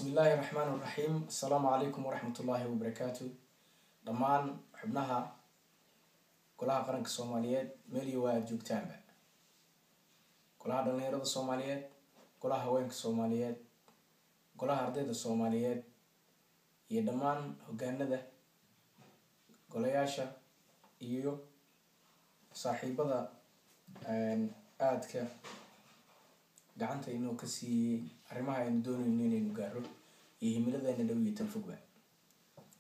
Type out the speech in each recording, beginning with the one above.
Bismi Illaahi Raxmaan Raxiim. Assalaamu calaykum waraxmatullaahi wabarakaatu. Dhammaan xubnaha Golaha Qaranka Soomaaliyeed, meel iyo waa aada joogtaanba, Golaha Dhalinyarada Soomaaliyeed, Golaha Haweenka Soomaaliyeed, Golaha Ardayda Soomaaliyeed iyo dhammaan hogaanada golayaasha iyo saaxiibada aadka gacanta inoo ka siiyey arrimaha aynu doonayno inaynu gaaro iyo himiladeena dhow iyo tan fogba,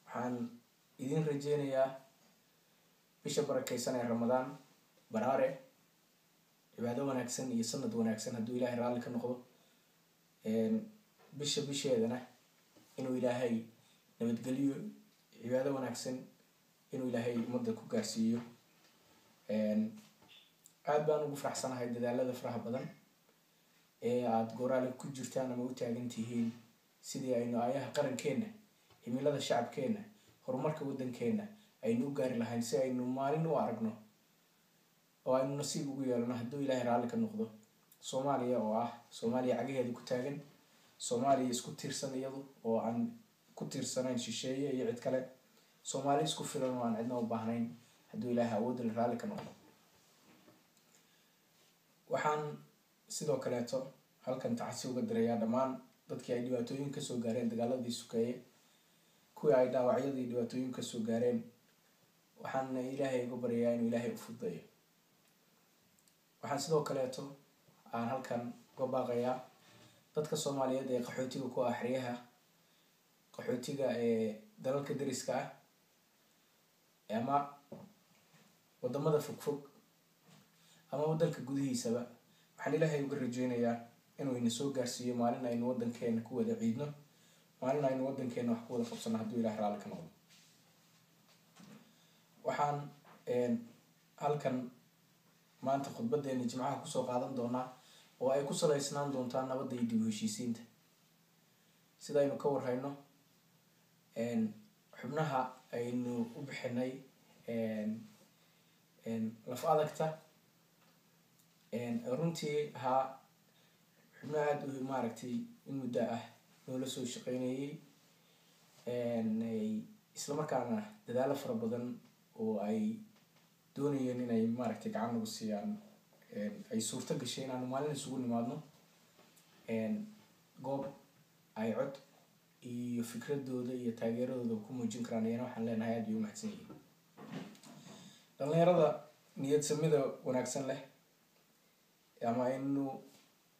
waxaan idin rajeynayaa bisha barakeysan ee Ramadaan baraare, cibaado wanaagsan iyo sanad wanaagsan, hadduu Ilaahay raalli ka noqdo. Bisha bisheedana inuu Ilaahay nabadgeliyo, cibaado wanaagsan inuu Ilaahay ummadda ku gaarsiiyo. Aada baan ugu faraxsanahay dadaalada faraha badan ee aada gooraale ku jirtaan ama u taagan tihiin sidii aynu aayaha qarankeenna, himilada shacabkeenna, horumarka waddankeenna aynu u gaari lahayn, si aynu maalin u aragno oo aynu nasiib ugu yeelano, hadduu Ilaahay raalli ka noqdo, Soomaaliya oo ah Soomaaliya cagaheeda ku taagan, Soomaaliya isku tiirsan iyadu oo aan ku tiirsanayn shisheeye iyo cid kale, Soomaali isku filan oo aan cidna u baahnayn, hadduu Ilaahay awoodda la raalli ka noqdo. Waxaan sidoo kaleeto halkan tacsi uga dirayaa dhammaan dadkii ay dhibaatooyin kasoo gaareen dagaaladii sukeeye, kuwii ay dhaawacyadii dhibaatooyin kasoo gaareen. Waxaana Ilaahay uga baryayaa inuu Ilaahay u fududeeyo. Waxaan sidoo kaleeto aan halkan uga baaqayaa dadka Soomaaliyeed ee qaxootiga ku ah xeryaha qaxootiga ee dalalka dariska ah ama wadamada fogfog ama waddanka gudihiisaba. Waxaan Ilaahay uga rajeynayaa inuu ina soo gaarsiiyo maalin aynu waddankeena ku wada ciidno, maalin aynu waddankeena wax ku wada qabsano, hadduu Ilahay raalli ka noqdo. Waxaan halkan maanta khudbadeena Jimcaha kusoo qaadan doonaa oo ay ku saleysnaan doontaa nabadda iyo dib u heshiisiinta. Sida aynu ka warhayno, xubnaha aynu u bixinay Laf Adagta runtii ahaa xubno aada u maaragtay in muddo ah noola soo shaqeynayay, islamarkaana dadaalo fara badan oo ay doonayeen inay maaragtay gacan nagu siiyaan ay suurto gashay inaanu maalin isugu nimaadno goob ay cod iyo fikradooda iyo taageeradooda ku muujin karaan. Iyana waxaan leenahay aad bay u mahadsan yihiin. Dhalinyarada niyad samida wanaagsan leh ama aynu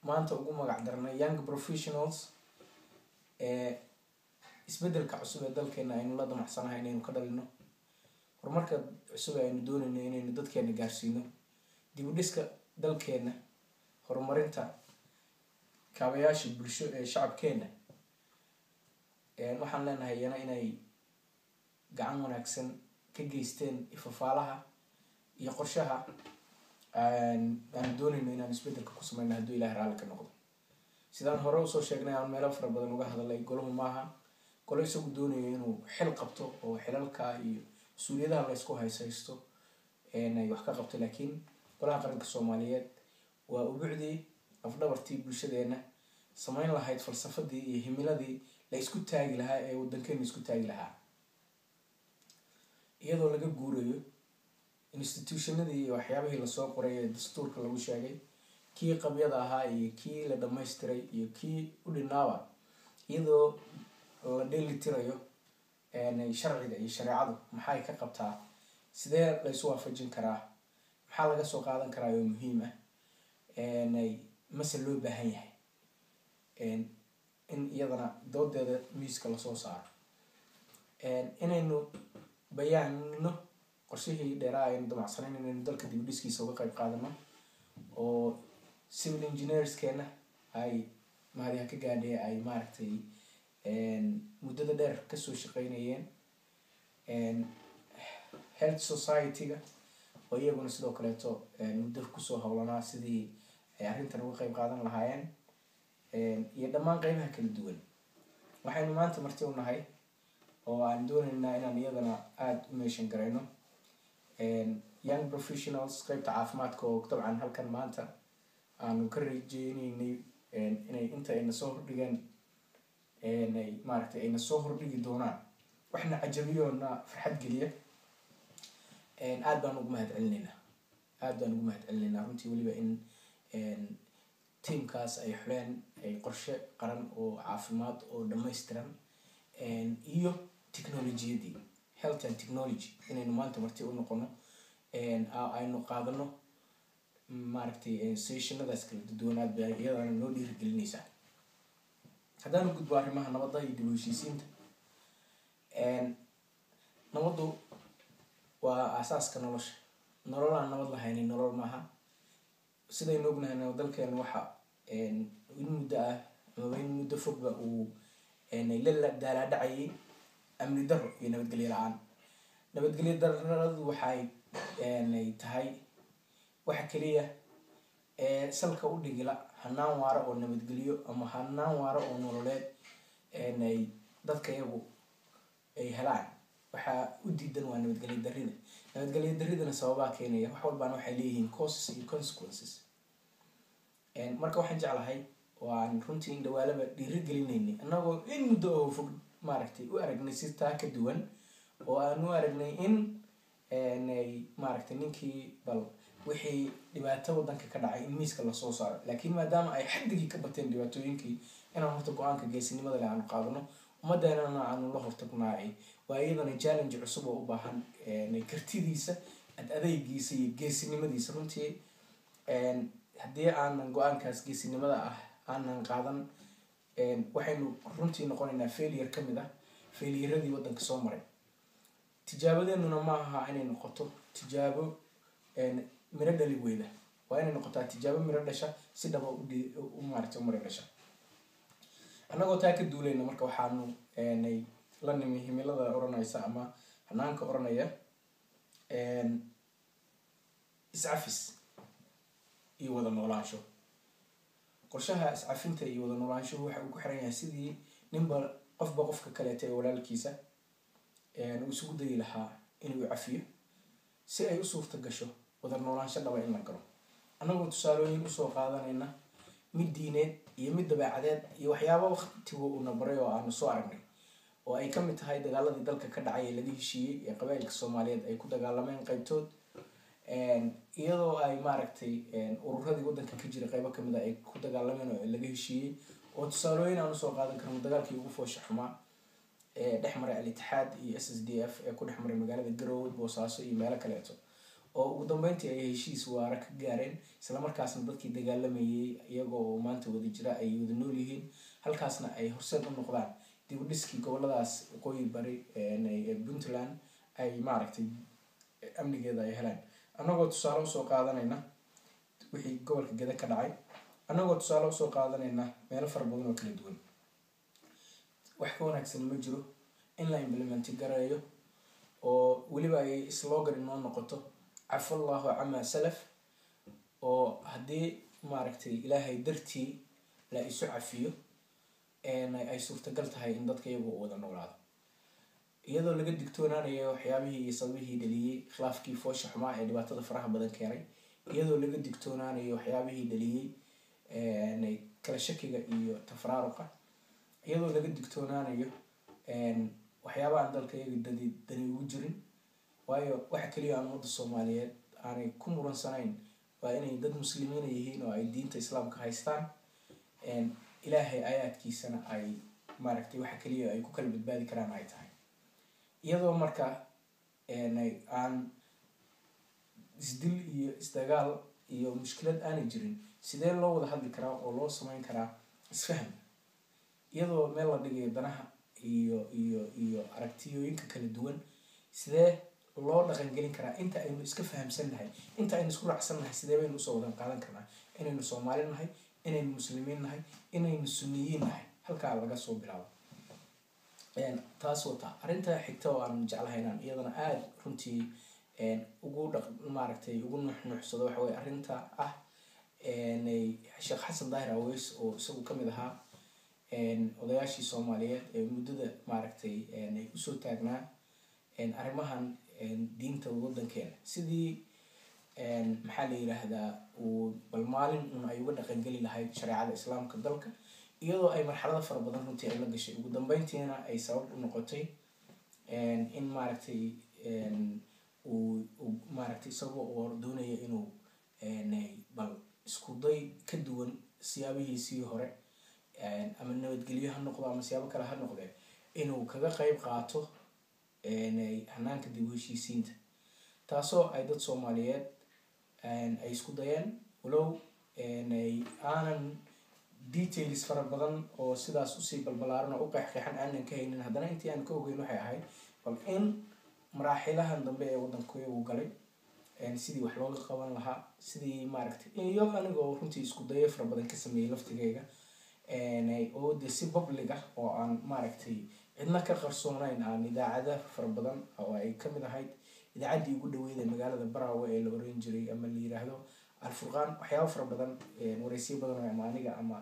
maanta ugu magac darnay Young Professionals ee isbeddelka cusub ee dalkeena aynu la damacsanahay inaynu ka dhalino, horumarka cusub ee aynu doonayno inaynu dadkeena gaarsiino, dib u dhiska dalkeena, horumarinta kaabayaasha bulsho ee shacabkeena, waxaan leenahay iyana inay gacan wanaagsan ka geysteen ifafaalaha iyo qorshaha aan doonayno inaan isbeddelka ku sameyno, hadduu Ilahay raalli ka noqdo. Sidaan hore usoo sheegnay, aan meelo fara badan uga hadalay, golahu maaha golo isagu doonayo inuu xil qabto oo xilalka iyo mas-uuliyadaha la ysku hayshaysto ay wax ka qabto, laakiin Golaha Qaranka Soomaaliyeed waa ubucdii, afdhabartii bulshadeena sameyn lahayd, falsafadii iyo himiladii la isku taagi lahaa ee waddankeena isku taagi lahaa, iyadoo laga guurayo institutionadii iyo waxyaabihii lasoo qoray ee dastuurka lagu sheegay, kii qabyada ahaa iyo kii la dhamaystiray iyo kii u dhinaaba, iyadoo la dheeli tirayo sharciga iyo shareecadu maxay ka qabtaa, sidee laysu waafajin karaa, maxaa laga soo qaadan karaa oo muhiim ah, mase loo baahan yahay in iyadana doodeeda miiska lasoo saaro, inaynu bayaanino qorshihii dheeraa aynu damacsanayn inaynu dalka dib u dhiskiisa uga qayb qaadano, oo civil engineerskeena ay mahadiha ka gaadhay ay maaragtay muddada dheer kasoo shaqeynayeen, health society-ga oo iyaguna sidoo kaleeto muddo kusoo howlanaa sidii ay arrintan uga qayb qaadan lahaayeen, iyo dhammaan qeybaha kala duwan. Waxaynu maanta marti u nahay oo aan dooneynaa inaan iyadana aada u meeshan garayno Young Professionals qeybta caafimaadka, oo dabcan halkan maanta aanu ka rajeyneynay inay inta ayna soo hordhigeen. Ay maaragtay ayna soo hordhigi doonaan waxna cajabiyoona farxad geliya. Aad baan ugu mahad celinaynaa, aad baan ugu mahad celinaynaa runtii. Weliba in tiimkaas ay xuleen ay qorshe qaran oo caafimaad oo dhammaystiran iyo technologiyadii health and technology inaynu maanta marti u noqono, aynu qaadano maaragtay sessionadaas kala duwanaad bay iyadana noo dhiirigelinaysaa. Haddaanu gudbo arrimaha nabadda iyo dib u heshiisiinta, nabaddu waa aasaaska nolosha. Nolol aan nabad lahaynin nolol maaha. Sidaynu ognahayna, dalkeenu waxa in muddo ah amaba in muddo fogba uu la daalaadhacayay amni darro iyo nabadgelyo la-aan. Nabadgelyo darradu waxay tahay waxa keliya ee salka u dhigila hanaan waaro oo nabadgelyo ama hanaan waaro oo nololeed ay dadka iyagu ay helaan. Waxaa u diidan waa nabadgelyo darrida. Nabadgelyo darridana sababaa keenaya. Wax walbaana waxay leeyihiin causes iyo consequences. Marka waxaan jeclahay oo aan runtii in dhawaalaba dhiiri gelinaynay, annagoo in muddo oo fog maaragtay u aragnay si taa ka duwan, oo aan u aragnay in maaragtay ninkii bal wixii dhibaato waddanka ka dhacay in miiska lasoo saaro, laakiin maadaama ay xaddigii ka bateen dhibaatooyinkii, inaan horta go-aanka geesinimada leh aanu qaadano, ummadeenana aanu la hortagnaay, waa iyadana challenge cusub oo u baahan kartidiisa, ad adeygiisa iyo geesinimadiisa. Runtii haddii aanan go-aankaas geesinimada ah aanan qaadan, waxaynu runtii noqonaynaa failure ka mid ah failureadii waddanka soo maray. Tijaabadeenuna ma aha inay noqoto tijaabo miro dhali weyda, waa inay noqotaa tijaabo miro dhasha, si dhaba u maaragtay u miro dhasha. Annagoo taa ka duulayna, marka waxaanu la nimi himilada oranaysa ama hanaanka oranaya iscafis iyo wada noolaansho. Qorshaha iscafinta iyo wada noolaanshuhu waxa uu ku xiran yahay sidii ninba qofba qofka kaleeta ee walaalkiisa uu isugu dayi lahaa inuu cafiyo, si ay u suurta gasho wada noolaansho dhaba in la galo. Annagoo tusaalooyin usoo qaadanayna mid diineed iyo mid dabeecadeed iyo waxyaaba waqtigu uuna baray oo aanu soo aragnay, oo ay ka mid tahay dagaaladii dalka ka dhacay ee laga heshiiyey ee qabailka Soomaaliyeed ay ku dagaalameen qaybtood, iyadoo ay maaragtay ururadii waddanka ka jira qaybo kamid a ay ku dagaalameen oo laga heshiiyey, oo tusaalooyin aan usoo qaadan karno dagaalkii ugu foosha xumaa ee dhex maray Al-Itixaad iyo SSDF ee ku dhex maray magaalada Garowe, Boosaaso iyo meelo kaleeto, oo ugu dambeyntii ay heshiis waara ka gaareen, islamarkaasna dadkii dagaalamayay iyagoo oo maanta wada jira ay wada nool yihiin, halkaasna ay horseed u noqdaan dib u dhiskii goboladaas waqooyi bari ee Puntland ay maaragtay amnigeeda ay helaan. Annagoo tusaale usoo qaadanayna wixii gobolka Geda ka dhacay, annagoo tusaale usoo qaadanayna meelo fara badan oo kala duwan, wax ka wanaagsan ma jiro in la implement gareeyo oo weliba ay slogan inoo noqoto "cafa Allahu camaa salaf", oo haddii maaragtay Ilaahay dartii la isu cafiyo ay suurtagal tahay in dadka iyagu u wada noolaado, iyadoo laga digtoonaanayo waxyaabihii iyo sababihii dhaliyey khilaafkii foosha xumaa ee dhibaatada faraha badan keenay, iyadoo laga digtoonaanayo waxyaabihii dhaliyey kala shakiga iyo tafaraaruqa, iyadoo laga digtoonaanayo waxyaaba aan dalka iyaga dadi dani ugu jirin. Waayo, waxa keliya aan ummadda Soomaaliyeed aanay ku muransanayn waa inay dad Muslimiina yihiin oo ay diinta Islaamka haystaan, Ilaahay aayaadkiisana ay maaragtay waxa keliya ay ku kala badbaadi karaan ay tahay. Iyadoo marka aan isdil iyo isdagaal iyo mushkilad aanay jirin, sidee loo wada hadli karaa oo loo sameyn karaa isfaham, iyadoo meel la dhigayo danaha iyo aragtiyooyinka kala duwan? Sidee loo dhaqangelin karaa inta aynu iska fahamsan nahay, inta aynu isku raacsan nahay? Sidee baynu usoo wadan qaadan karnaa inaynu Soomaali nahay, inaynu Muslimiin nahay, inaynu Suniyiin nahay? Halkaa laga soo bilaabo. Taas wata arrinta xigta oo aan jeclahay inaan iyadana aada runtii ugu dhaq maaragtay ugu nuuxnuuxsado waxa weye arrinta ah Sheekh Xasan Daahir Aweys, oo isagu kamid ahaa odayaashii Soomaaliyeed ee muddada maaragtay ay usoo taagnaa arrimahan diinta waddankeena, sidii maxaa la yiraahdaa uu bal maalin un ay uga dhaqangeli lahayd shareecada Islaamka dalka. Iyadoo ay marxalado fara badan runtii ay la gashay, ugu dambeyntiina ay sabab u noqotay in maaragtay uu maaragtay isagoo oo doonaya inuu bal isku day ka duwan siyaabihiisii hore, ama nabadgelyo ha noqdo ama siyaabo kale ha noqdee, inuu kaga qeyb qaato hanaanka dib u heshiisiinta, taasoo ay dad Soomaaliyeed ay isku dayeen, walow aanan details fara badan oo sidaas usii balbalaaran oo u qeexqeexan aanan ka haynin. Haddana intii aan ka ogeyn waxay ahayd bal in maraaxilahan dambe ee waddankuyagu galay sidii wax looga qaban lahaa, sidii maaragtay, iyo anigoo runtii isku dayo fara badan ka sameeyey laftigayga oo de si public ah oo aan maaragtay cidna ka qarsoonayn aan idaacada fara badan oo ay kamid ahayd idaacaddii ugu dhaweyd ee magaalada Baraawe ee la oran jiray ama la yiraahdo Alfurqaan, waxyaabo fara badan, wareysiyo badan oo ama aniga ama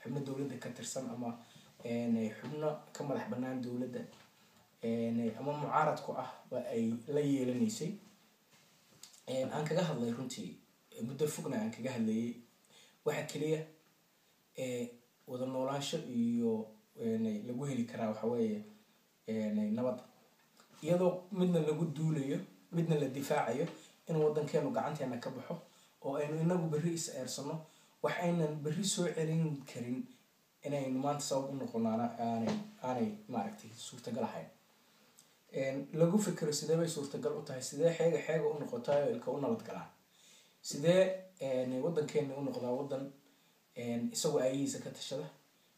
xubno dowladda ka tirsan ama xubno ka madax banaan dowladda ama mucaaradku ah ba ay la yeelanaysay aan kaga hadlay, runtii muddo fogna aan kaga hadlayay. Waxa keliya ee wada noolaansho iyo lagu heli karaa waxa weeye nabadda, iyadoo midna lagu duulayo midna la difaacayo, in waddankeenu gacanteena ka baxo oo aynu inagu berri is eersano, wax aynan berri soo celin karin inaynu maanta sabab u noqonaana aanay maaragtay suurtagal ahayn. Lagu fikiro sidee bay suurtagal u tahay, sidee xeega xeega u noqotaay oo ilka u nabad galaan, sidee waddankeena u noqdaa waddan isagoo aayihiisa ka tashada,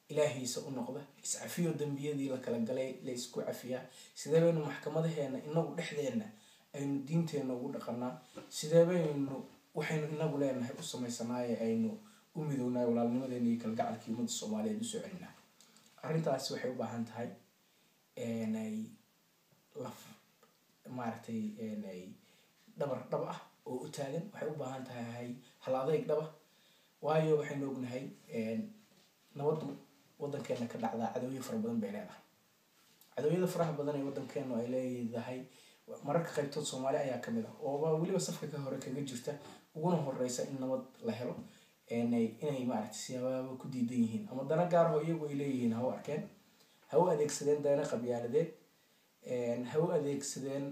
ilaahiisa u noqda, iscafiyo, dambiyadii la kala galay la isku cafiyaa, sidee baynu maxkamadaheena inagu dhexdeena aynu diinteena ugu dhaqanaa, sidee baynu waxaynu inagu leenahay u samaysanaaye aynu u midownaay, walaalnimadeena iyo kalgacalkii ummadda Soomaaliyeed usoo celinaa. Arrintaasi waxay u baahan tahay laf maaragtay dhabar dhab ah oo u taagan, waxay u baahan tahay hal adeyg dhaba, waayo waxaynu ognahay nabaddu waddankeena ka dhacdaa cadowyo fara badan bay leedahay. Cadowyada faraha badan ee waddankeenu ay leedahay mararka qaybtood Soomaali ayaa kamid ah ooba weliba safka ka hore kaga jirta uguna horeysa in nabad la helo, inay maaragtay siyaabaaba ku diidan yihiin ama dana gaar oo iyagu ay leeyihiin ha u arkeen, ha u adeegsadeen dana qabyaaladeed, ha u adeegsadeen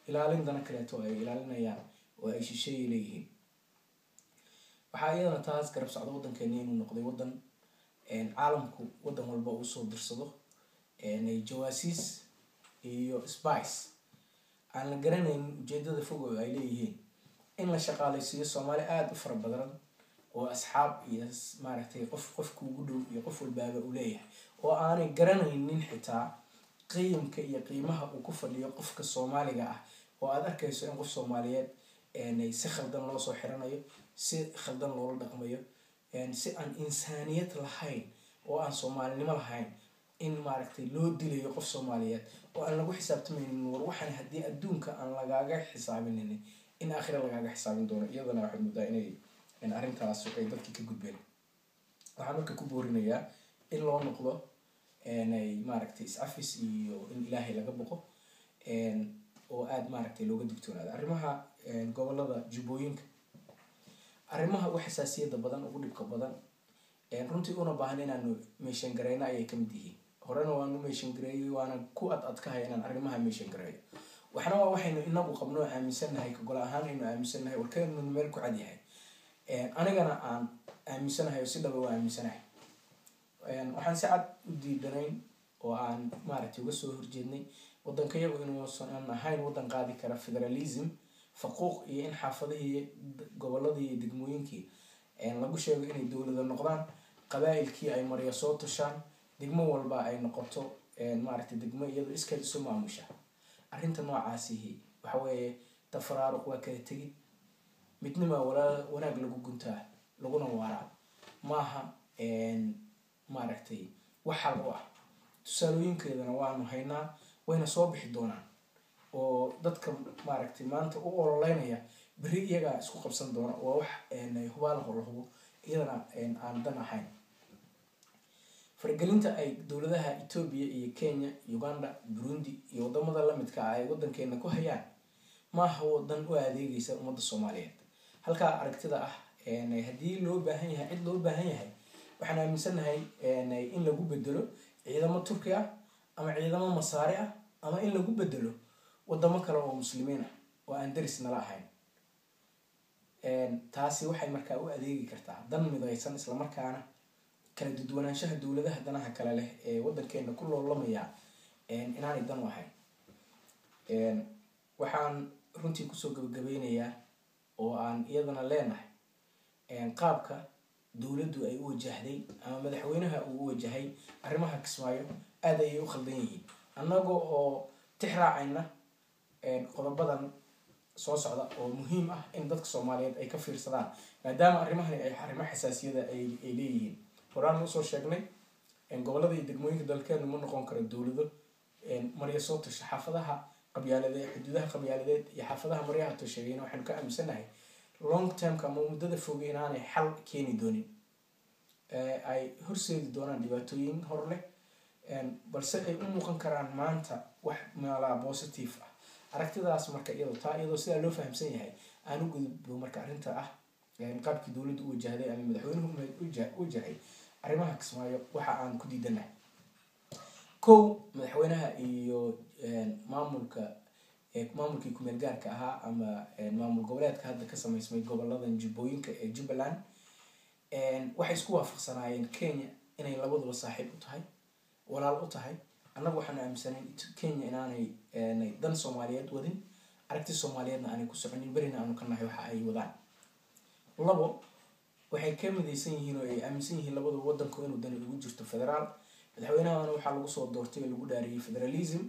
ilaalin dana kaleeto ay ilaalinayaan oo ay shisheeye leeyihiin. Waxaa iyadana taas garab socda waddankeeni inuu noqday waddan caalamku waddan walba uu soo dirsado jawaasiis iyo spice aan la garanaynin ujeedada fog oo ay leeyihiin, in la shaqaaleysiiyo Soomaali aada u fara badan oo asxaab iyo maaragtay qof qofka ugu dhow iyo qof walbaaba uu leeyahay oo aanay garanaynin xitaa qiyamka iyo qiimaha uu ku fadhiyo qofka Soomaaliga ah, oo aada arkayso in qof Soomaaliyeed si khaldan loo soo xiranayo, si khaldan loola dhaqmayo, si aan insaaniyad lahayn oo aan Soomaalinimo lahayn in maaragtay loo dilayo qof Soomaaliyeed oo aan lagu xisaabtamaynin. War waxaan haddii adduunka aan lagaaga xisaabinin, in aakhira lagaaga xisaabin doono. Iyadana waxaad moodaa inay arrintaas ay dadkii ka gudbeen. Waxaan marka ku boorinayaa in loo noqdo maaragtay iscafis iyo in Ilaahay laga boqo oo aada maaragtay looga digtoonaado arrimaha gobolada Jubbooyinka, arrimaha ugu xasaasiyadda badan, ugu dhibka badan runtii, una baahan inaanu meeshan gareyno ayay kamid yihiin. Horena waanu meeshan gareeyey, waana ku ad adkahay inaan arrimaha meeshan gareeyo. Waxna waa waxaynu inagu qabno aaminsannahay, ka gol ahaan aynu aaminsannahay, warkeennu meel ku cad yahay, anigana aan aaminsanahay oo si dhaba u aaminsanahay. Waxaan si cad u diidanayn oo aan maaragtay uga soo horjeednay waddanka yagu inuusan ahayn waddan qaadi kara federalism, faquuq iyo in xaafadihii, gobolladii iyo degmooyinkii lagu sheego inay dowlada noqdaan, qabaa'ilkii ay maryo soo tushaan, degmo walba ay noqoto maaragtay degmo iyadoo iskeed isu maamusha. Arrinta noocaasihi waxa weeye tafaraaruq, waa kala tegid. Midnima wanaag lagu guntaa laguna waaraa maaha maaragtay wax xal u ah. Tusaalooyinkeedana waanu haynaa, wayna soo bixi doonaan, oo dadka maaragtay maanta u ololeynaya berri iyagaa isku qabsan doona. Waa wax hubaalaho la hubo, iyadana aan dan ahayn. Faragelinta ay dowladaha Etoobiya iyo Kenya, Uganda, Burundi iyo wadamada lamidka ah ay waddankeena ku hayaan maaha wadan u adeegeysa ummadda Soomaaliyeed. Halkaa aragtida ah haddii loo baahan yahay, cid loo baahan yahay Waxaan aaminsannahay in lagu bedelo ciidamo Turki ah ama ciidamo Masaari ah ama in lagu bedelo wadamo kale oo Muslimiin ah oo aan deris nala ahayn. Taasi waxay markaa u adeegi kartaa dan midaysan, islamarkaana kala duwanaanshaha dowladaha danaha kale leh ee waddankeena ku loolamaya inaanay dan u ahayn. Waxaan runtii kusoo gabagabeynayaa oo aan iyadana leenahay qaabka dowladdu ay u wajahday ama madaxweynaha uu u wajahay arrimaha Kismaayo aada ayay u khaldan yihiin, annaga oo tix raacayna qodobadan soo socda oo muhiim ah in dadka Soomaaliyeed ay ka fiirsadaan, maadaama arrimahani ay arrimo xasaasiyada ay leeyihiin. Horaan usoo sheegnay, gobollada iyo degmooyinka dalkeenu ma noqon karo dowlado marya soo tasha. Xaafadaha qabyaaladeed, xuduudaha qabyaaladeed iyo xaafadaha maryaha tosheegayna waxaanu ka aaminsannahay long termka ama muddada foge inaanay xal keeni doonin, ay horseedi doonaan dhibaatooyin hor leh, balse ay u muuqan karaan maanta wax meelaa positive ah. Aragtidaas marka iyadoo taa iyadoo sidaa loo fahamsan yahay aan u gudbo marka arrinta ah qaabkii dowladdu u wajahday ama madaxweynuhu u wajahay arrimaha Kismaayo. Waxa aan ku diidanahay: kow, madaxweynaha iyo maamulka, maamulkii kumeel gaarka ahaa ama maamul goboleedka hadda ka sameysmay goboladan Jubbooyinka ee Jubbaland, waxay isku waafaqsanaayeen Kenya inay labaduba saaxiib u tahay, walaal u tahay. Annagu waxaanu aaminsanayn Kenya inaanay dan Soomaaliyeed wadin, aragti Soomaaliyeedna aanay ku soconin, berina aanu ka nahay waxa ay wadaan. Labo, waxay ka midaysan yihiin oo ay aaminsan yihiin labaduba wadanku inuu dani ugu jirto federaal. Madaxweynahana waxaa lagu soo doortay oo lagu dhaariyey federalism.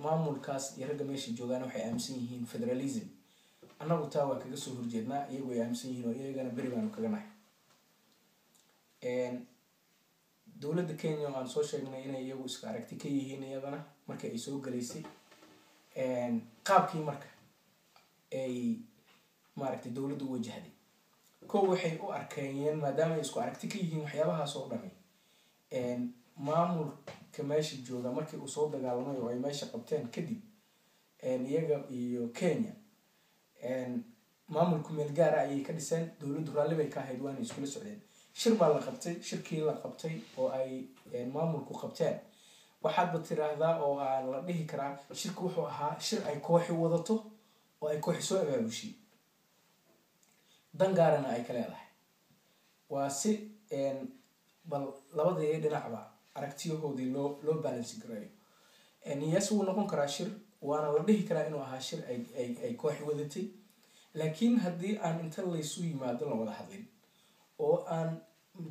Maamulkaas iyo ragga meesha joogaana waxay aaminsan yihiin federalism. Annagu taa waa kaga soo horjeednaa iyagu ay aaminsan yihiin oo iyagana beri baanu kaga nahay. Dowladda Kenya oo aan soo sheegnay inay iyagu iska aragti ka yihiin, iyadana markii ay soo galaysay qaabkii marka ay maaragtay dowladdu u wajahday, kow, waxay u arkeenyeen maadaama ay isku aragti ka yihiin waxyaabahaas oo dhami, maamulka meesha jooga markii uu soo dagaalamay oo ay meesha qabteen kadib iyaga iyo Kenya maamul kumeel gaara ayay ka dhiseen. Dowladdu raalli bay ka ahayd, waana iskula socdeen. Shir baa la qabtay. Shirkii la qabtay oo ay maamulku qabteen, waxaadba tiraahdaa oo aan la dhihi karaa shirku wuxuu ahaa shir ay kooxi wadato oo ay kooxi soo abaabushay, dan gaarana ay ka leedahay. Waa si bal labadii dhinacba aragtiyahoodii loo balance gareeyo. Yes, wuu noqon karaa shir, waana la dhihi karaa inuu ahaa shir ay kooxi wadatay, laakiin haddii aan inta laysu yimaado la wada hadlin oo aan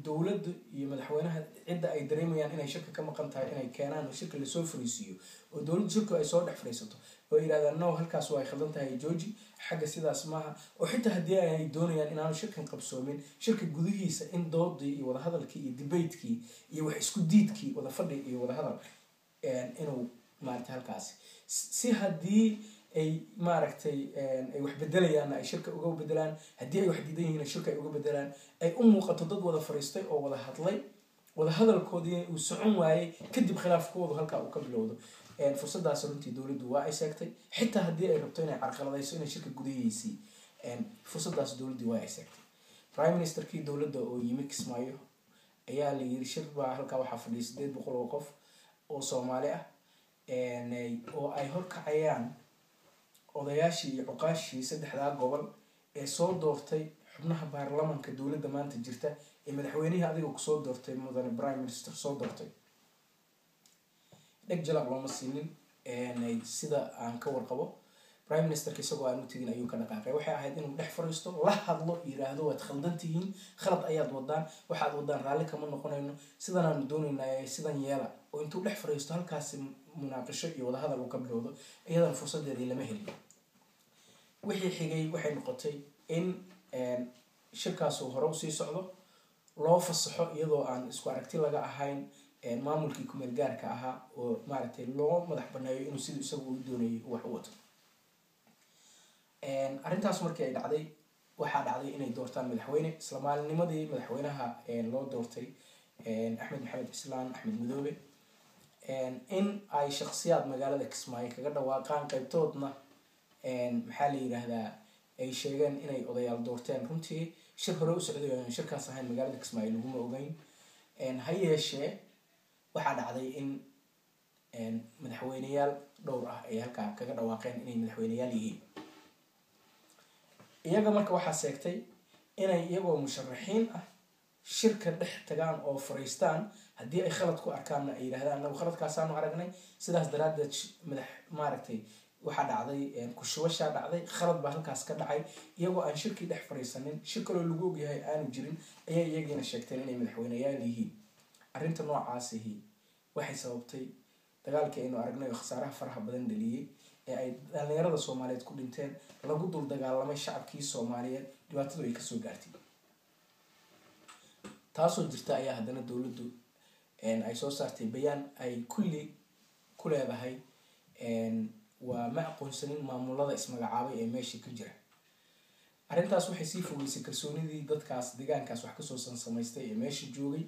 dowladda iyo madaxweynaha cidda ay dareemayaan inay shirka ka maqan tahay inay keenaan oo shirka lasoo fariisiiyo oo dowladda shirku ay soo dhex fariisato oo yidhahdaan, "No, halkaas waa ay khaldan tahay, jooji, xagga sidaas maaha," oo xitaa haddii ay doonayaan inaanu shirkan qabsoomin, shirka gudihiisa in doodii iyo wadahadalkii iyo debatekii iyo wax isku diidkii, wada fadhi iyo wadahadal inuu maaragtay halkaasi si haddii ay maaragtay ay wax bedelayaanna ay shirka uga bedelaan, haddii ay wax diidan yihiin shirka ay uga bedelaan, ay u muuqato dad wada fariistay oo wada hadlay, wada hadalkoodii uu socon waayey, kadib khilaafkoodu halkaa uu ka bilowdo. Fursadaas runtii dowladdu waa ay seegtay. Xitaa haddii ay rabto inay carqaladayso inay shirka gudahiisii, fursadaas dowladdii waa ay seegtay. Prime ministerkii dowladda oo yimi Kismaayo ayaa la yiri shir baa halkaa waxaa fadhiyay 800 oo qof oo Soomaali ah oo ay horkacayaan odayaashii iyo cuqaashii saddexdaa gobol ee soo doortay xubnaha baarlamanka dowladda maanta jirta ee madaxweynihii adiga kusoo doortay, mudane prime minister, soo doortay. Dheg jalaq looma siinin. Sida aan ka warqabo, prime ministerka isagoo aan u tegin ayuu ka dhaqaaqay. Waxay ahayd inuu dhex fariisto, la hadlo, yiraahdo, "Waad khaldan tihiin, khalad ayaad wadaan, waxaad wadaan raalli kama noqonayno, sidanaanu doonaynaa, sidan yeela," oo intuu dhex fariisto halkaasi munaaqisho iyo wadahadal uu ka bilowdo. Iyadana fursadeedii lama helin. Wixii xigay waxay noqotay in shirkaasuu hore usii socdo, loo fasaxo iyadoo aan isku aragti laga ahayn maamulkii kumeel gaarka ahaa oo maaragtay loo madax baneeyo inuu siduu isagu u doonayay wax u wato. Arrintaas markii ay dhacday, waxaa dhacday inay doortaan madaxweyne. Isla maalinimadii madaxweynaha loo doortay, Axmed Maxamed Islaan Axmed Madoobe, in ay shaksiyaad magaalada Kismaayo kaga dhawaaqaan, qaybtoodna maxaa la yidhaahdaa ay sheegeen inay odayaal doorteen. Runtii Shir hore u socday oo aan shirkaas ahayn magaalada Kismaayo laguma ogeyn. Ha yeeshee waxaa dhacday in madaxweyneyaal dhowr ah ay halkaa kaga dhawaaqeen inay madaxweyneyaal yihiin iyaga. Marka waxaa seegtay inay iyagoo musharaxiin ah shirka dhex tagaan oo fariistaan, haddii ay khalad ku arkaanna ay yidhahdaan, "Anagu khaladkaasaanu aragnay, sidaas daraaddeed madax maaragtay waxaa dhacday kushubashaa dhacday, khalad baa halkaas ka dhacay." Iyagoo aan shirkii dhex fariisanin, shir kaloo lagu ogyahay aanu jirin, ayay iyagiina sheegteen inay madaxweyneyaal yihiin. Arrinta noocaasihi waxay sababtay dagaalkii aynu aragnay oo khasaaraha faraha badan dhaliyey ee ay dhalinyarada Soomaaliyeed ku dhinteen, lagu dul dagaalamay shacabkii Soomaaliyeed, dhibaatadu ay kasoo gaartay. Taasoo jirta ayaa haddana dowladdu ay soo saartay bayaan ay kulli ku leedahay, "Waa ma aqoonsanin maamulada ismagacaabay ee meesha ka jira." Arrintaas waxay sii fogeysay kalsoonidii dadkaas deegaankaas wax kasoo sansamaystay ee meesha joogay,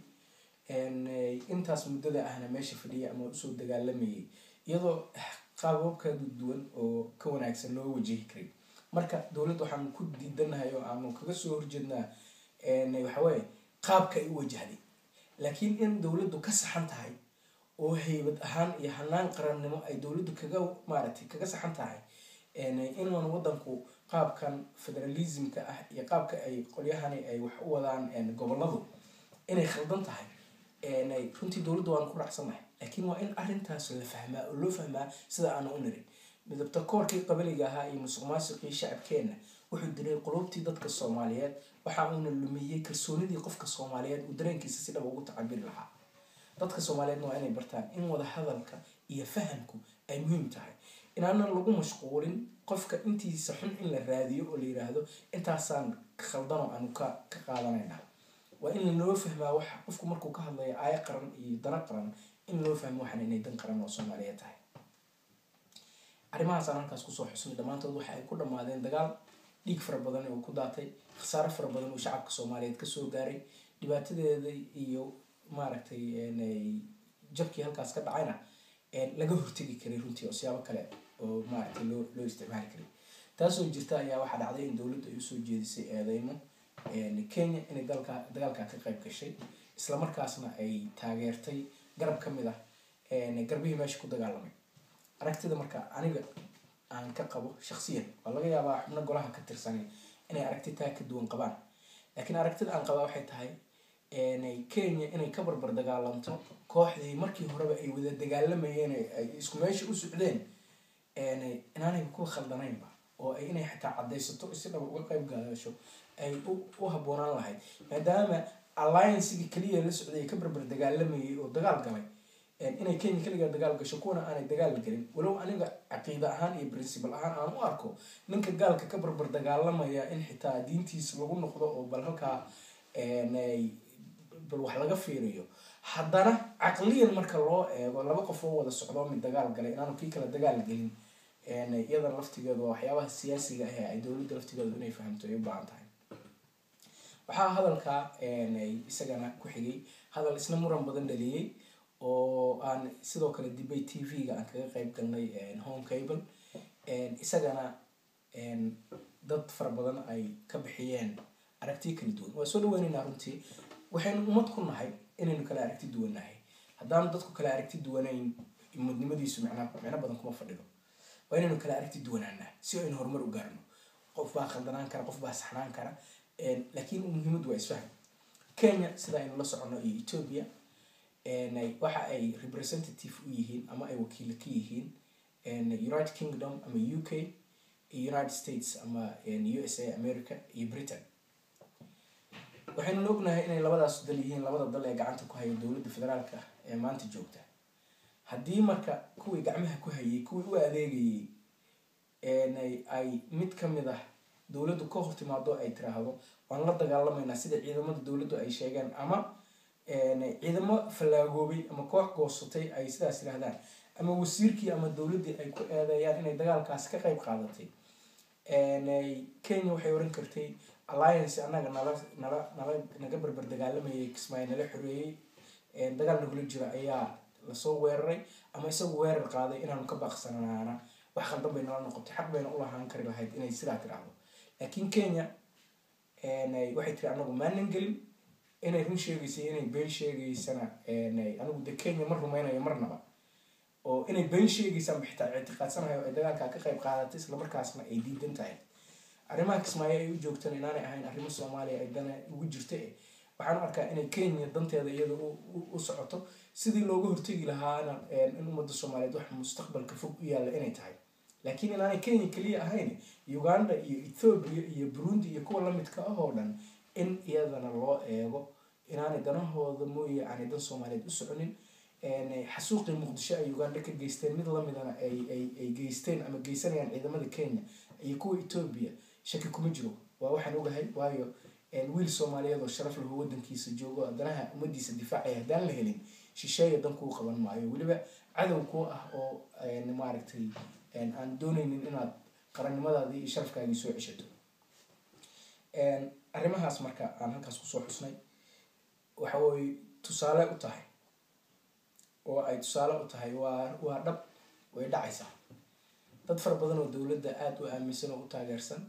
intaas muddada ahna meesha fadhiyay ama usoo dagaalamayay, iyadoo qaabab kala duwan oo ka wanaagsan loo wajihi karay. Marka dowladda waxaanu ku diidanahay oo aanu kaga soo horjeednaa waxaweye qaabka ay u wajahday, laakiin in dowladdu ka saxan tahay oo haybad ahaan iyo hanaan qarannimo ay dowladdu kaga maaragtay kaga saxan tahay inuun wadanku qaabkan federalismka ah iyo qaabka ay qolyahani ay wax u wadaan goboladu inay khaldan tahay, runtii dowladdu waanu ku raacsannahay. Laakiin waa in arrintaas la fahmaa oo loo fahmaa sida aanu u nirin. Midabta koorkii qabaliga ahaa iyo musuq maasuqii shacabkeenna wuxuu dilay qulubtii dadka Soomaaliyeed, waxa uuna lumiyey kalsoonidii qofka Soomaaliyeed uu dareenkiisa si dhaba ugu tacabiri lahaa. Dadka Soomaaliyeedna waa inay bartaan in wada hadalka iyo fahamku ay muhiim tahay, inaanan lagu mashquulin qofka intiisa xun in la raadiyo oo la yiraahdo intaasaan khaldanoo aanu ka qaadanayna. Waa in loo fahmaa waxa qofku markuu ka hadlayo aayo qaran iyo dana qaran, in loo fahmo waxan inay dan qaran oo Soomaaliyeed tahay. Arrimahaas aan halkaas kusoo xusnay dhammaantood waxa ay ku dhammaadeen dagaal dhiig fara badan oo ku daatay, khasaaro fara badan oo shacabka Soomaaliyeed kasoo gaaray. Dhibaatadeeda iyo maaragtay jabkii halkaas ka dhacayna laga hortegi karay runtii oo siyaabo kale oo maaragtay loo isticmaali karay. Taasoo jirta ayaa waxaa dhacday in dowladdu ay usoo jeedisay eedeymo Kenya inay dalka dagaalka ka qayb gashay, islamarkaasna ay taageertay garab ka mid ah garbihii meesha ku dagaalamay. Aragtida marka aniga aan ka qabo shaksiyan, waa laga yaabaa xubno golaha ka tirsanay inay aragti taa ka duwan qabaan, laakiin aragtida aan qabaa waxay tahay Kenya inay ka barbar dagaalanto kooxdii markii horeba ay wada dagaalamayeen, ay isku meesha u socdeen, inaanay ku khaldanaynba oo ay inay xataa caddaysato si dhaba uga qayb gaadasho ay u habboonaan lahayd, maadaama alliancegii keliya la socday ka barbar dagaalamayay oo dagaal galay inay Kenya keligaa dagaal gasho, kuwana aanay dagaal gelin. Walow aniga caqiida ahaan iyo principle ahaan aan u arko ninka gaalka ka barbar dagaalamaya in xitaa diintiisa lagu noqdo oo bal halkaa bal wax laga fiiriyo, haddana caqliyan marka loo eego laba qof oo wada socdo, mid dagaal galay inaanu kii kala dagaal gelin, iyadana laftigeedu waa waxyaabaha siyaasiga ah ee ay dowladda laftigeedu inay fahamto ay u baahan tahay. Waxaa hadalka isagana ku xigay hadal isna muran badan dhaliyey oo aan sidoo kale debate TV-ga aan kaga qayb galnay Horn Cable, isagana dad fara badan ay ka bixiyeen aragtiyo kala duwan. Waa soo dhaweyneynaa runtii. Waxaynu ummad ku nahay inaynu kala aragti duwannahay. Haddaanu dadku kala aragti duwanayn, ummadnimadiisu micno badan kuma fadhido. Waa inaynu kala aragti duwanaanaa si aynu horumar u gaarno. Qof baa khaldanaan kara, qof baa saxnaan kara, laakiin muhiimaddu waa isfaham. Kenya, sida aynu la soconno, iyo Ethiopia waxa ay representative u yihiin ama ay wakiilo ka yihiin United Kingdom ama UK, United States ama USA America iyo Britain. Waxaynu ognahay inay labadaas dal yihiin labada dal ee gacanta ku haya dowladda federaalka ee maanta joogta. Haddii marka kuwii gacmaha ku hayay, kuwii u adeegayay, ay mid ka mid ah dowladdu ka hor timaado, ay tiraahdo waan la dagaalamaynaa, sida ciidamada dowladdu ay sheegeen, ama ciidamo fallaagoobay ama koox goosatay ay sidaas yirahdaan, ama wasiirkii ama dowladdii ay ku eedeeyaan inay dagaalkaas ka qayb qaadatay, Kenya waxay oran kartay alliance annaga nala naga barbar dagaalamayay Kismaayo, nala xoreeyey, dagaal nagula jira ayaa lasoo weeraray ama isagu weerar qaaday, inaanu ka baaqsanaana wax khaldan bay nala noqotay. Xaq bayna ulahaan kari lahayd inay sidaa tiraahdo. Laakiin Kenya Waxay tiri anagu maanan gelin. Inay run sheegaysay, inay been sheegaysana, anigu de Kenya ma rumeynayo marnaba, oo inay been sheegaysaan xitaa ictiqaadsanayo ay dagaalkaa ka qayb qaadatay, islamarkaasna ay diidan tahay arrimaha Kismaayo ay u joogtaan inaanay ahayn arrimo Soomaaliya ay dana ugu jirta. Waxaan u arkaa inay Kenya danteeda iyada u socoto, sidii looga hortegi lahaana in ummadda Soomaaliyeed wax mustaqbalka fog u yaalla inay tahay, laakiin inaanay Kenya keliya ahayn, Uganda iyo Ethiopia iyo Burundi iyo kuwa lamidka ah oo dhan in iyadana loo eego inaanay danahooda mooye aanay dan Soomaaliyeed u soconin. Xasuuqii Muqdisho ay Uganda ka geysteen mid lamidana ay geysteen ama geysanayaan ciidamada Kenya iyo kuwa Ethiopia, shaki kuma jiro, waa waxaan ogahay. Waayo, wiil Soomaaliyeed oo sharaf lahu wadankiisa joogo, danaha ummadiisa difaacaya haddaan la helin, shisheeya dan kuu qaban maayo, weliba cadow kuu ah oo maaragtay aan dooneynin inaad qarannimadaadii iyo sharafkaagii soo ceshato. Arrimahaas marka aan halkaas kusoo xusnay waxa way tusaale u tahay oo ay tusaale u tahay waa dhab, way dhacaysaa. Dad fara badan oo dowladda aada u aaminsan oo u taageersan,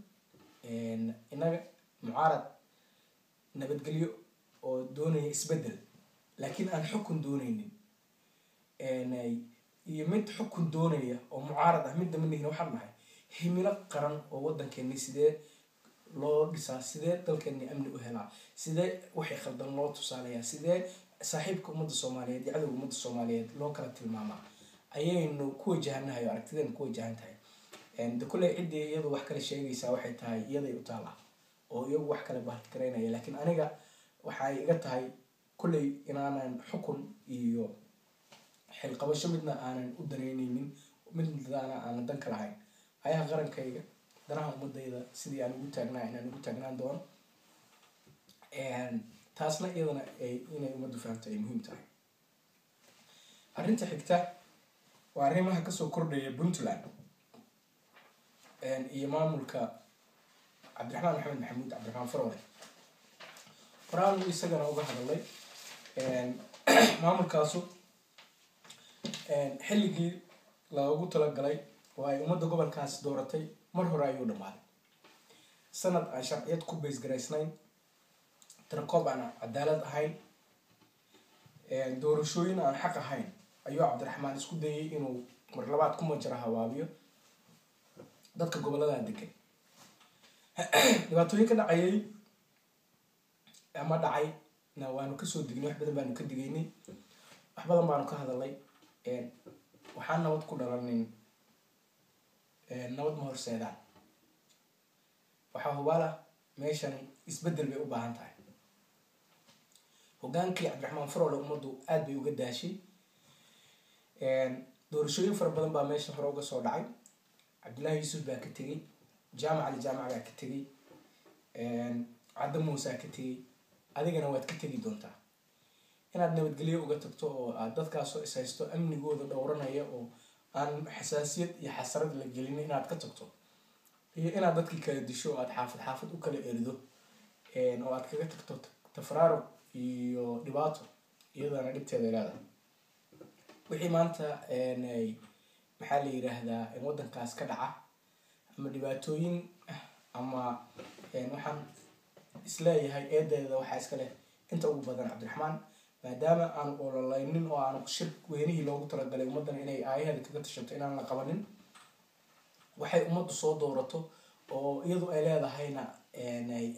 innaga mucaarad nabadgelyo oo doonaya isbeddel laakiin aan xukun dooneynin, iyo mid xukun doonaya oo mucaarad ah, midna manihin. Waxaan nahay himilo qaran oo waddankeeni sidee loo dhisaa, sidee dalkeeni amni u helaa, sidee wixii khaldan loo tusaalayaa, sidee saaxiibka ummadda Soomaaliyeed iyo cadowga ummadda Soomaaliyeed loo kala tilmaamaa ayaynu ku wajahanahay oo aragtideenu ku wajahan tahay. De kulley ciddii iyadu wax kale sheegaysaa waxay tahay iyaday u taala oo iyagu wax kale bahalkaraynaya, laakiin aniga waxay iga tahay kulley inaanan xukun iyo xilqabasho midna aanan u danaynaynin, midna aanan dan ka lahayn. Ayaha qarankayga, danaha ummadayda sidii aan ugu taagnaa inaan ugu taagnaan doono, taasna iyadana inay ummaddu fahamto ay muhiim tahay. Arrinta xigta waa arrimaha kasoo kordhaya Puntland iyo maamulka Cabdiraxmaan Maxamed Maxamuud, Cabdiraxmaan Farole. Horaan isagana uga hadalay maamulkaasu xilligii loogu talagalay oo ay ummadda gobolkaas dooratay mar hore ayuu dhamaaday. Sanad aan sharciyad ku baysgaraysnayn, tirakoob aan cadaalad ahayn, doorashooyin aan xaq ahayn ayuu Cabdiraxmaan isku dayay inuu mar labaad ku majara hawaabiyo dadka gobollada degan. Dhibaatooyin ka dhacayay ama dhacay na waanu kasoo dignay, wax badan baanu ka digaynay, wax badan baanu ka hadalay. Waxaan nabad ku dhalanin nabad ma horseedaan. Waxaa hubaal ah meeshani isbeddel bay u baahan tahay. Hogaankii Cabdiraxmaan Farole ummaddu aada bay uga daashay. Doorashooyin fara badan baa meesha hore uga soo dhacay. Cabdullaahi Yuusuf baa ka tegey, Jaamac Ali Jaamac baa ka tegey, Cadda Muusaa ka tegey, adigana waad ka tegi doontaa. Inaad nabadgelyo uga tagto oo aad dadkaasoo ishaysto amnigooda dhowranaya oo aan xasaasiyad iyo xasarad la gelin inaad ka tagto, iyo inaad dadkii kala disho oo aad xaafad xaafad u kala erido oo aad kaga tagto tafraaruq iyo dhibaato, iyadana dhibteeda leedahay. Wixii maanta maxaa la yiraahdaa waddankaas ka dhaca ama dhibaatooyin ama waxaan isleeyahay eedeeda waxaa iska leh inta ugu badan Cabdiraxmaan, maadaama aanu ololeynin oo aanu shir weynihii loogu talagalay ummaddan inay aayaheeda kaga tashato inaan la qabanin, waxay ummaddu soo doorato oo iyadu ay leedahayna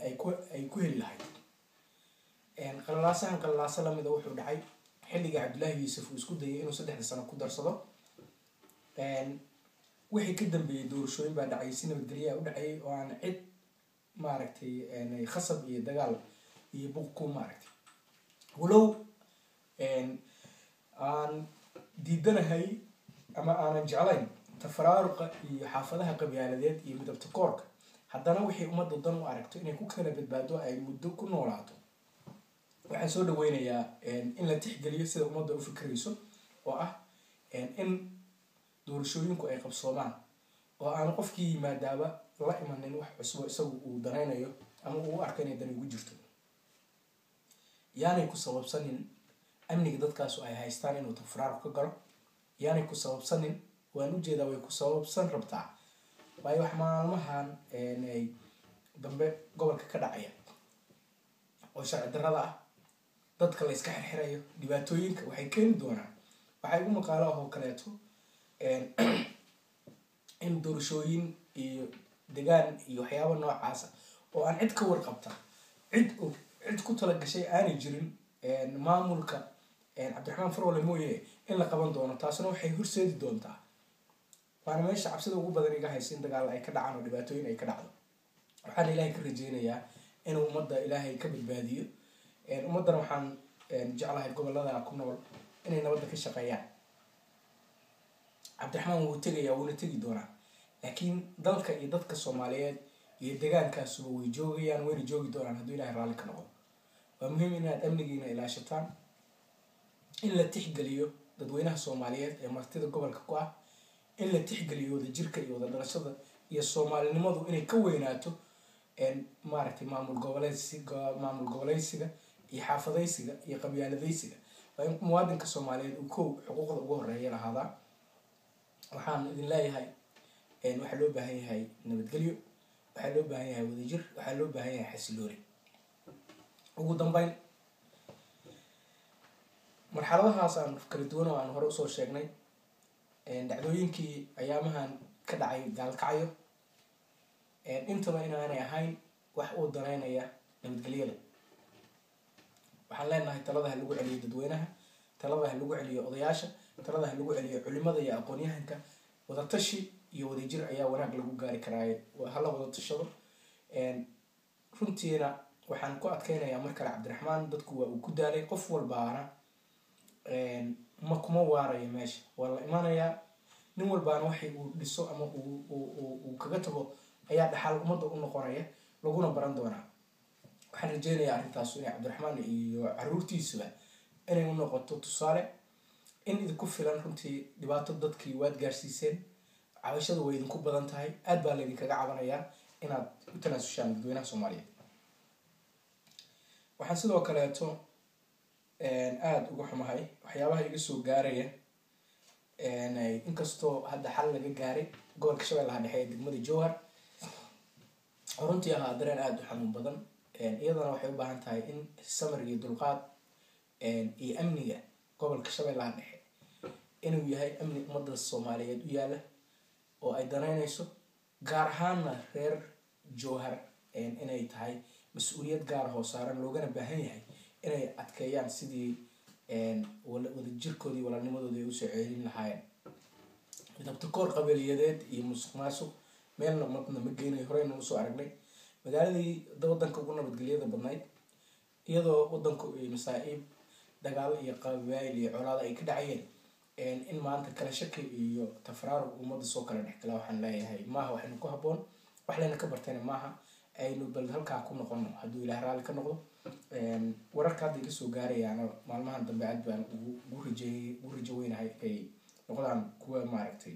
ay ku heli lahayd. Qalalaasahan qalalaasa lamida wuxuu dhacay xilligii Cabdullaahi Yuusuf uu isku dayay inuu 3da sano ku darsado. Wixii ka dambeeyey doorashooyin baa dhacay, si nabadgelyaa u dhacayay oo aan cid maaragtay khasab iyo dagaal iyo buq ku maaragtay. Walow aan diidanahay ama aanan jeclayn tafaraaruqa iyo xaafadaha qabyaaladeed iyo midabta koorka, haddana wixii ummadda dan u aragto inay ku kala badbaado ay muddo ku noolaato, waxaan soo dhaweynayaa in la tixgeliyo sida ummadda u fikirayso oo ah in doorashooyinku ay qabsoomaan oo aanu qofkii yimaadaaba la imanin wax cusbo isagu uu danaynayo ama uu u arko inay dani ugu jirto. Yaanay ku sababsanin amniga dadkaasu ay haystaan inuu tafraaruq ka galo, yaanay ku sababsanin. Waan ujeedaa way ku sababsan rabtaa, waayo wax maalmahan dambe gobolka ka dhacaya oo sharci darrada ah, dadka la iska xirxirayo, dhibaatooyinka waxay keeni doonaan. Waxaa igu maqaalo ah oo kaleeto in doorashooyin iyo degaan iyo waxyaaba noocaasa oo aan cid ka warqabta, cid og, cid ku talagashay aanay jirin, maamulka Cabdiraxmaan Faroole mooye, in la qaban doono. Taasna waxay horseedi doontaa, waana meesha cabsida ugu badan iga haysa, in dagaal ay ka dhacaan oo dhibaatooyin ay ka dhacdo. Waxaana Ilaahay ka rajeynayaa inuu ummadda Ilaahay ka badbaadiyo. Ummaddana waxaan jeclahay gobolada ku nool inay nabadda ka shaqeeyaan. Cabdiraxmaan wuu tegayaa, wuuna tegi doonaa, laakiin dalka iyo dadka Soomaaliyeed iyo degaankaasuba way joogayaan, wayna joogi doonaan hadduu Ilahay raalli ka noqdo. Waa muhiim inaad amnigiina ilaashataan, in la tixgeliyo dadweynaha Soomaaliyeed ee martida gobolka ku ah, in la tixgeliyo wadajirka iyo wada dhalashada iyo Soomaalinimadu inay ka weynaato maaragtay maamul goboleedsiga, maamul goboleysiga iyo xaafadaysiga iyo qabyaaladaysiga. Waa in muwaadinka Soomaaliyeed uu kow xuquuqda ugu horeeya lahaadaa. Waxaan idin leeyahay, waxaa loo baahan yahay nabadgelyo, waxaa loo baahan yahay wadajir, waxaa loo baahan yahay xasilooni. Ugu dambeyn, marxaladahaas aan kala duwan oo aan hore usoo sheegnay, dhacdooyinkii ayaamahan ka dhacay Gaalkacyo, intaba inaanay ahayn wax uu daneynaya nabadgelyada. Waxaan leenahay, talada ha lagu celiyo dadweynaha, talada ha lagu celiyo odayaasha, talada ha lagu celiyo culimada iyo aqoon-yahanka. Wadatashi iyo wadajir ayaa wanaag lagu gaari karaaye, hala wada tashado. Runtiina waxaan ku adkeynayaa mar kale, Cabdiraxmaan dadku waa uu ku daalay. Qof walbaana ma kuma waarayo meesha, waa la imanayaa. Nin walbaana waxay uu dhiso ama uu kaga tago ayaa dhaxal ummadda u noqonaya, laguna baran doonaa. Waxaan rajeynayaa arrintaasu inay Cabdiraxmaan iyo caruurtiisuba inay u noqoto tusaale in idinku filan. Runtii dhibaato dadkii waad gaarsiiseen, cabashadu way idinku badan tahay, aad baa laydinkaga cabanayaa inaad u tanaasushaan dadweynaha Soomaaliyeed. Waxaan sidoo kaleeto aada uga xumahay waxyaabaha iga soo gaaraya, inkastoo hadda xal laga gaaray gobolka Shabeellaha Dhexe ee degmada Jowhar. Runtii ahaa dareen aada u xanuun badan. Iyadana waxay u baahan tahay in samir iyo dulqaad iyo amniga gobolka Shabeellaha Dhexe inuu yahay amni ummadda Soomaaliyeed u yaala oo ay danaynayso, gaar ahaana reer Jowhar inay tahay mas-uuliyad gaar ahoo saaran, loogana baahan yahay inay adkeeyaan sidii wadajirkoodii, walaalnimadoodii ay usoo ceelin lahaayeen. Midabtakoor qabeeliyadeed iyo musuq maasuq meelna umadna ma geynayo. Horeyna usoo aragnay magaaladii wadanka ugu nabadgelyada badnayd, iyadoo wadanku ay masaa'iib dagaal iyo qabaayil iyo colaado ay ka dhacayeen, in maanta kala shaki iyo tafraaruq ummadda soo kala dhexgala. Waxaan leeyahay, maaha waxaynu ku habboon, wax layna ka bartayna maaha. Aynu bal halkaa ku noqono hadduu Ilaah raalli ka noqdo. Wararka hadda iga soo gaarayaana maalmahan dambe aad baan ugu rajeeyay, ugu rajo weynahay ay noqdaan kuwa maaragtay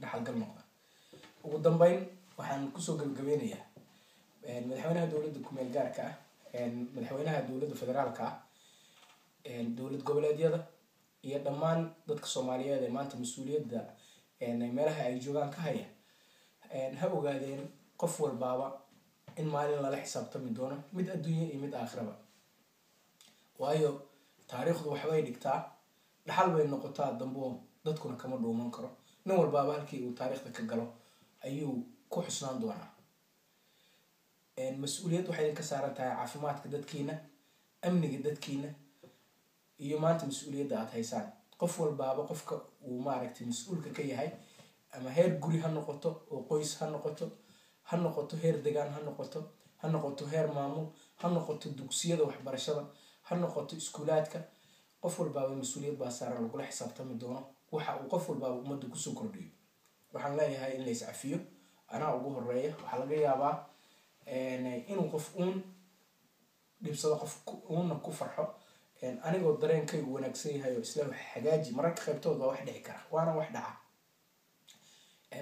dhaxalgal noqda. Ugu dambeyn, waxaan kusoo gabagabeynayaa madaxweynaha dowladda kumeel gaarka ah, madaxweynaha dowladda federaalka ah, dowlad goboleedyada iyo dhammaan dadka Soomaaliyeed ee maanta mas-uuliyadda meelaha ay joogaan ka haya. Ha ogaadeen qof walbaaba in maalin lala xisaabtami doono, mid adduunya iyo mid aakhiraba, waayo taariikhdu waxbay dhigtaa, dhaxal bay noqotaa dambo, dadkuna kama dhuuman karo. Nin walbaaba halkii uu taariikhda ka galo ayuu ku xusnaan doonaa. Mas-uuliyad waxay idinka saaran tahay caafimaadka dadkiina, amniga dadkiina iyo maanta mas-uuliyadda aada haysaan. Qof walbaaba qofka uu maaragtay mas-uulka ka yahay, ama heer guri ha noqoto oo qoys ha noqoto, ha noqoto heer degaan ha noqoto, ha noqoto heer maamul ha noqoto, dugsiyada waxbarashada ha noqoto, iskuulaadka, qof walbaaba mas-uuliyad baa saaran lagula xisaabtami doono waxa uu qof walbaaba ummadda kusoo kordhiyo. Waxaan leeyahay in la iscafiyo, anaa ugu horeeya. Waxaa laga yaabaa inuu qof uun dhibsado, qof uunna ku farxo. Anigoo dareenkaygu wanaagsan yahay oo isla hagaaji, mararka qaybtood waa wax dhici kara, waana wax dhaca.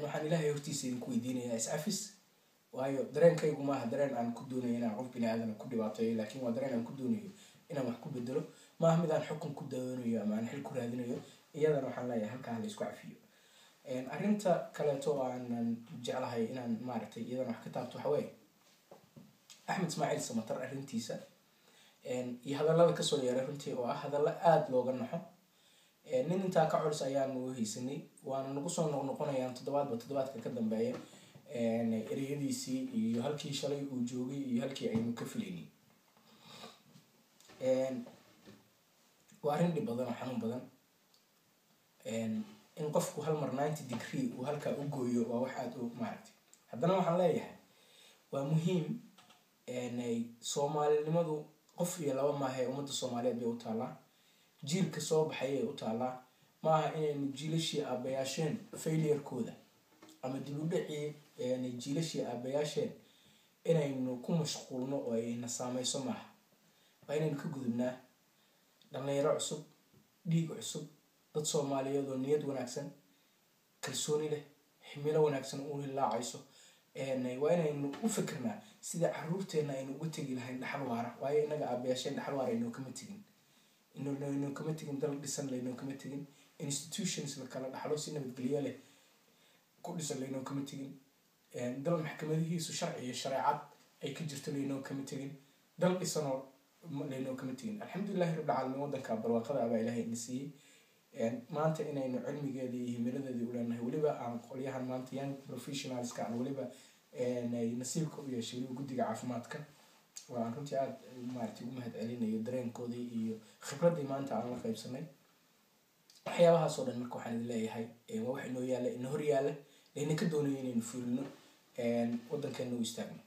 Waxaan Ilaahay hortiisa idinku weydiinayaa iscafis, waayo dareenkaygu maaha dareen aan ku doonayo inaan qof bini aadana ku dhibaateeyo, laakiin waa dareen aan ku doonayo inaan wax ku bedelo. Maaha mid aan xukun ku doonayo ama aan xil ku raadinayo. Iyadana waxaan leeyahay, halkaa la isku cafiyo. Arrinta kaleeto oo aanan jeclahay inaan maaragtay iyadana wax ka taabto waxa weeye Axmed Ismaaciil Samatar arrintiisa iyo hadallada kasoo yeeray, runtii oo ah hadallo aada looga naxo. Nin intaa ka culus ayaanu haysanay, waana nagu soo noqnoqonayaan toddobaadba toddobaadka ka dambeeya ereyadiisii iyo halkii shalay uu joogay iyo halkii aynu ka filaynay. Waa arrin dhib badan oo xanuun badan in qofku hal mar 90 degree uu halkaa u gooyo. Waa wax aada u maaragtay. Haddana waxaan leeyahay, waa muhiim. Soomaalinimadu qof iyo laba maahae, ummadda Soomaaliyeed bay u taallaa, jiilka soo baxayay u taallaa. Maaha inaynu jiilashii aabayaasheen failurekooda ama dib u dhacii jiilashii aabayaasheen inaynu ku mashquulno oo ayna saameyso maaha. Waa inaynu ka gudubnaa. Dhalinyaro cusub, dhiig cusub, dad Soomaaliyeed oo niyad wanaagsan, kalsooni leh, ximilo wanaagsan u hilaacayso, waa inaynu u fikirnaa sida caruurteena aynu uga tegi lahayn dhaxal waara. Waayo, inaga aabayaasheen dhaxal waara inoo kama tegin, inoo kama tegin dal dhisan, laynoo kama tegin institutions la kala dhaxlo si nabadgelyo leh ku dhisan, laynoo kama tegin dal maxkamadihiisu sharci iyo shareecad ay ka jirto, laynoo kama tegin dal dhisanoo, laynoo kama tegin. Alxamdulilahi rabbil caalamiin, waddanka barwaaqada abaa Ilaahay ina siiyey. Maanta inaynu cilmigeedii iyo himiladeedii uleenahay, weliba aan qolyahan maanta young professionalska aan weliba nasiibka u yeeshay, weliba guddiga caafimaadka oo aan runtii aada maaragtay ugu mahad celinayo dareenkoodii iyo khibraddii maanta aan la qaybsanay, waxyaabahaas oo dhan. Marka waxaan idin leeyahay, waa wax inoo yaalla, ina hor yaalla, layna ka doonayo inaynu fulino, waddankeena u istaagno.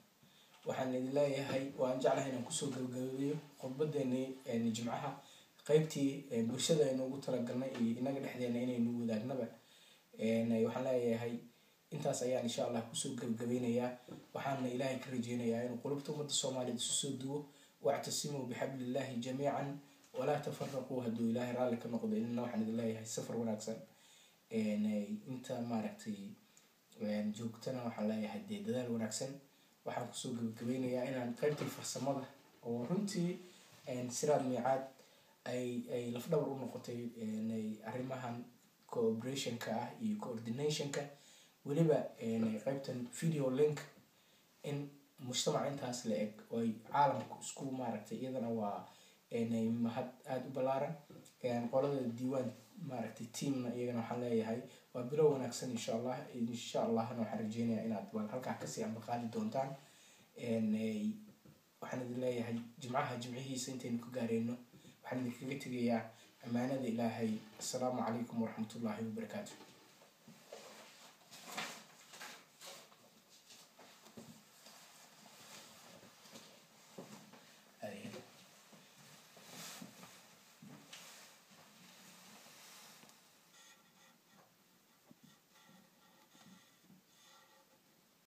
Waxaan idin leeyahay, waan jeclahay inaan kusoo gabagabeeyo khudbadeenii Jimcaha, qeybtii bulshada aynu ugu talagalnay iyo inaga dhexdeena inaynu wadaagnaba. Waxaan leeyahay, intaas ayaan insha Allah kusoo gabagabeynayaa. Waxaana Ilaahay ka rajeynayaa inuu qulubta ummadda Soomaaliyeed isu soo duwo. Wactasimuu bixablillahi jamiican walaa tafaraquu. Hadduu Ilaahay raalli ka noqdo, idinna waxaan idin leeyahay safar wanaagsan. Inta maaragtay joogtana waxaan leeyahay dee dadaal wanaagsan. Waxaan kusoo gabagabeynayaa inaan qeybtii farsamada oo runtii Siraad Miicaad ay lafdhabar u noqotay arrimahan cooperationka ah iyo coordinationka, weliba qeybtan video link in mujtamac intaas la eg oo ay caalamku isku maaragtay, iyadana waa mahad aada u ballaaran. Qolada Diiwaan maaragtay teamna iyagana waxaan leeyahay waa bilow wanaagsan. Insha Allah, insha Allahna waxaan rajeynayaa inaad bal halkaa kasii ambaqaadi doontaan. Waxaan idin leeyahay, Jimcaha jimcihiisa intaynu ka gaareyno, waxaan idinkaga tegayaa ammaanada Ilaahay. Assalaamu calaykum waraxmatullaahi wabarakaatu.